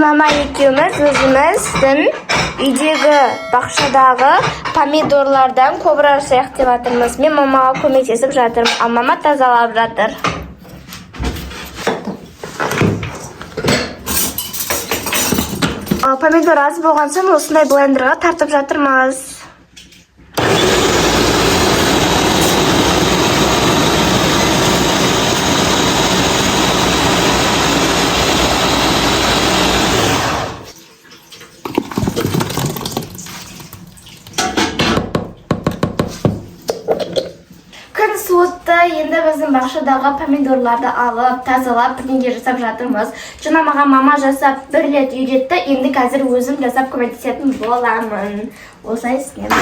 Мама екеуміз өзіміздің үйдегі бақшадағы помидорлардан кобра жасайық деп жатырмыз. Мен мамаға көмектесіп жатырмын, ал мама тазалап жатыр. Ал помидор аз болған соң осындай блендерға тартып жатырмыз. Күн суытты, енді біздің бақшадағы помидорларды алып, тазалап, бірдеңе жасап жатырмыз. Жаңа маған мама жасап бір рет үйретті, енді қазір өзім жасап көмектесетін боламын. Осылай істеймін.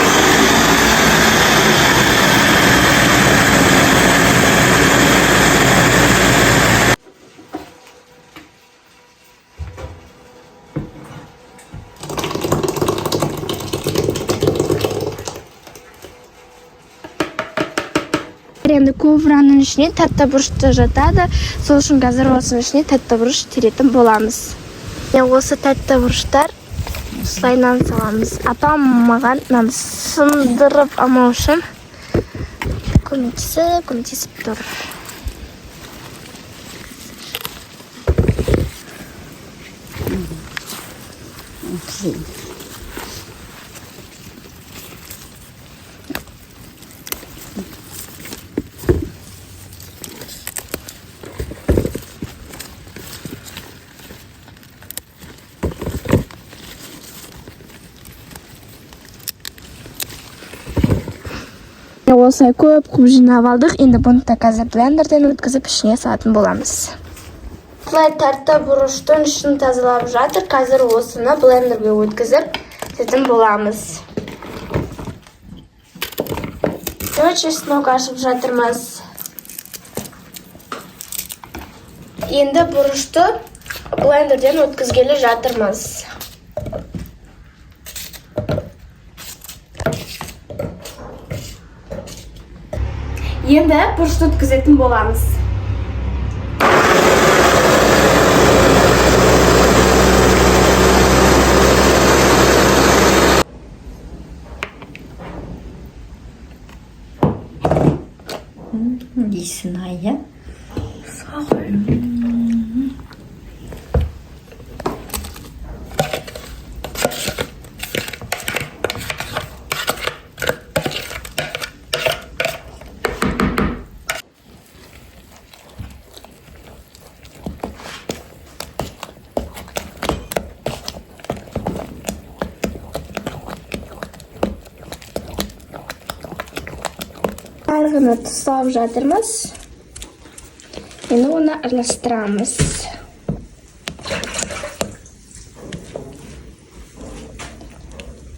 Енді ковраның ішіне тәтті бұрышты жатады. Сол үшін қазір осының ішіне тәтті бұрыш теретін боламыз. Міне, осы тәтті бұрыштар, осылай нан саламыз. Апам маған нан сындырып алмау үшін көмектесіп көмектесіп тұр. Осылай көп қып жинап алдық. Енді бұны да қазір блендерден өткізіп, ішіне салатын боламыз. Осылай тәтті бұрыштың ішін тазалап жатыр. Қазір осыны блендерге өткізіп істейтін боламыз. Чеснок ашып жатырмыз. Енді бұрышты блендерден өткізгелі жатырмыз. Енді бұрышты өткізетін боламыз. Иісін ай, иә. Барлығын тұздап жатырмыз. Енді оны араластырамыз.